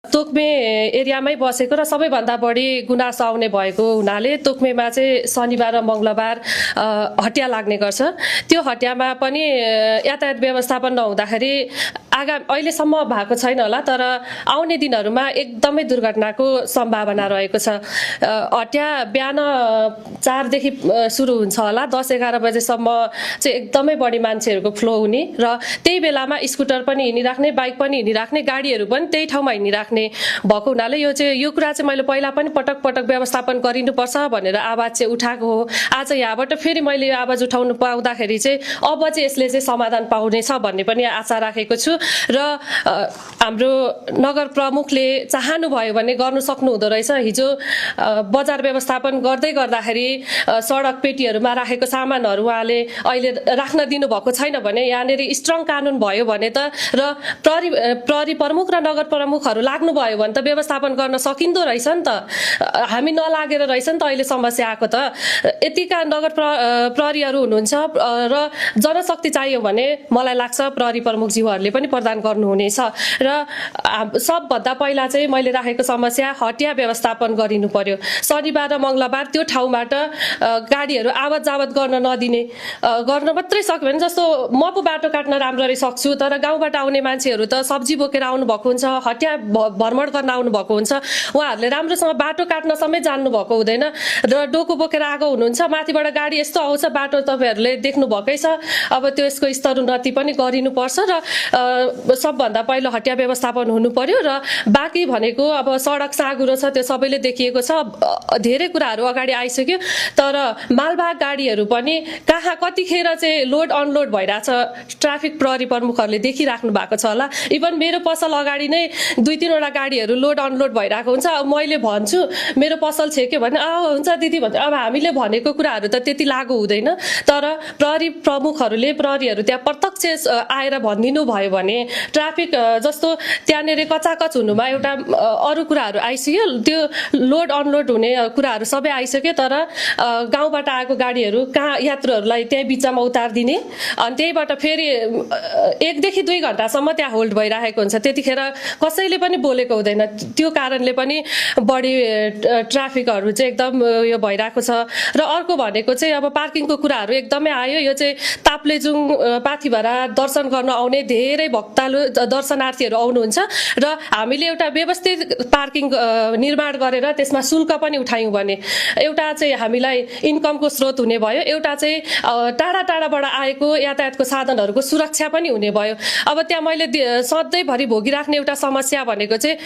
तोक्मे एरियामै बसेको र सबैभन्दा बढी गुनासो आउने भएको हुनाले तोक्मेमा चाहिँ शनिबार र मङ्गलबार हटिया लाग्ने गर्छ। त्यो हटियामा पनि यातायात व्यवस्थापन नहुँदाखेरि अहिलेसम्म भएको छैन होला, तर आउने दिनहरूमा एकदमै दुर्घटनाको सम्भावना रहेको छ। हटिया बिहान 4 देखि सुरु हुन्छ होला, 10-11 बजेसम्म चाहिँ एकदमै बढी मान्छेहरूको फ्लो हुने र त्यही बेलामा स्कुटर पनि हिँडिराख्ने, बाइक पनि हिँडिराख्ने, गाडीहरू पनि त्यही ठाउँमा हिँडिराख्ने भएको हुनाले यो कुरा चाहिँ मैले पहिला पनि पटक पटक व्यवस्थापन गरिनुपर्छ भनेर आवाज चाहिँ उठाएको हो। आज यहाँबाट फेरि मैले यो आवाज उठाउनु पाउँदाखेरि चाहिँ अब चाहिँ यसले चाहिँ समाधान पाउनेछ भन्ने पनि आशा राखेको छु र हाम्रो नगर प्रमुखले चाहनु भयो भने गर्नु सक्नु हुँदो रहेछ। हिजो बजार व्यवस्थापन गर्दै गर्दाखेरि सडक पेटीहरूमा राखेको सामानहरू उहाँले अहिले राख्न दिनुभएको छैन भने यहाँनिर स्ट्रङ कानुन भयो भने त र प्रहरी प्रमुख र नगर प्रमुखहरू लाग्नुभयो भने त व्यवस्थापन गर्न सकिँदो रहेछ नि त। हामी नलागेर रहेछ नि त अहिले समस्या आएको त। यतिका नगर प्रहरीहरू हुनुहुन्छ र जनशक्ति चाहियो भने मलाई लाग्छ प्रहरी प्रमुखज्यूहरूले पनि प्रदान गर्नुहुनेछ र सबभन्दा पहिला चाहिँ मैले राखेको समस्या हटिया व्यवस्थापन गरिनु पर्यो। शनिबार र मङ्गलबार त्यो ठाउँबाट गाडीहरू आवत जावत गर्न नदिने, गर्न मात्रै सक्यो भने, जस्तो म पो बाटो काट्न राम्ररी सक्छु तर गाउँबाट आउने मान्छेहरू त सब्जी बोकेर आउनु भएको हुन्छ, हटिया भ्रमण गर्न आउनु भएको हुन्छ, उहाँहरूले राम्रोसँग बाटो काट्न समेत जान्नु भएको हुँदैन र डोको बोकेर आएको हुनुहुन्छ, माथिबाट गाडी यस्तो आउँछ, बाटो तपाईँहरूले देख्नु भएकै छ। अब त्यसको स्तरोन्नति पनि गरिनुपर्छ र सबभन्दा पहिलो हटिया व्यवस्थापन हुनु पर्यो र बाँकी भनेको अब सडक साँघुरो छ, त्यो सबैले देखिएको छ, धेरै कुराहरू अगाडि आइसक्यो, तर मालवाहक गाडीहरू पनि कहाँ कतिखेर चाहिँ लोड अनलोड भइरहेछ ट्राफिक प्रहरी प्रमुखहरूले देखिराख्नु भएको छ होला। इभन मेरो पसल अगाडि नै 2-3 वटा गाडीहरू लोड अनलोड भइरहेको हुन्छ। अब मैले भन्छु मेरो पसल छेक्यो भने हुन्छ दिदी भन्छ। अब हामीले भनेको कुराहरू त त्यति लागू हुँदैन, तर प्रहरी प्रमुखहरूले प्रहरीहरू त्यहाँ प्रत्यक्ष आएर भनिदिनु भयो भने ट्राफिक जस्तो त्यहाँनिर कचाकच हुनुमा एउटा अरू कुराहरू आइसक्यो, त्यो लोड अनलोड हुने कुराहरू सबै आइसक्यो, तर गाउँबाट आएको गाडीहरू कहाँ यात्रुहरूलाई त्यही बिचमा उतारिदिने अनि त्यहीबाट फेरि 1 देखि 2 घन्टासम्म त्यहाँ होल्ड भइरहेको हुन्छ। त्यतिखेर कसैले पनि बोलेको हुँदैन। त्यो कारणले पनि बढी ट्राफिकहरू चाहिँ एकदम यो भइरहेको छ। र अर्को भनेको चाहिँ अब पार्किङको कुराहरू एकदमै आयो। यो चाहिँ ताप्लेजुङ पाथिभरा दर्शन गर्न आउने धेरै भक्तालु दर्शनार्थीहरू आउनुहुन्छ र हामीले एउटा व्यवस्थित पार्किङ निर्माण गरेर त्यसमा शुल्क पनि उठायौँ भने एउटा चाहिँ हामीलाई इन्कमको स्रोत हुने भयो, एउटा चाहिँ टाढा टाढाबाट आएको यातायातको साधनहरूको सुरक्षा पनि हुने भयो। अब त्यहाँ मैले सधैँभरि भोगिराख्ने एउटा समस्या भनेको चाहिँ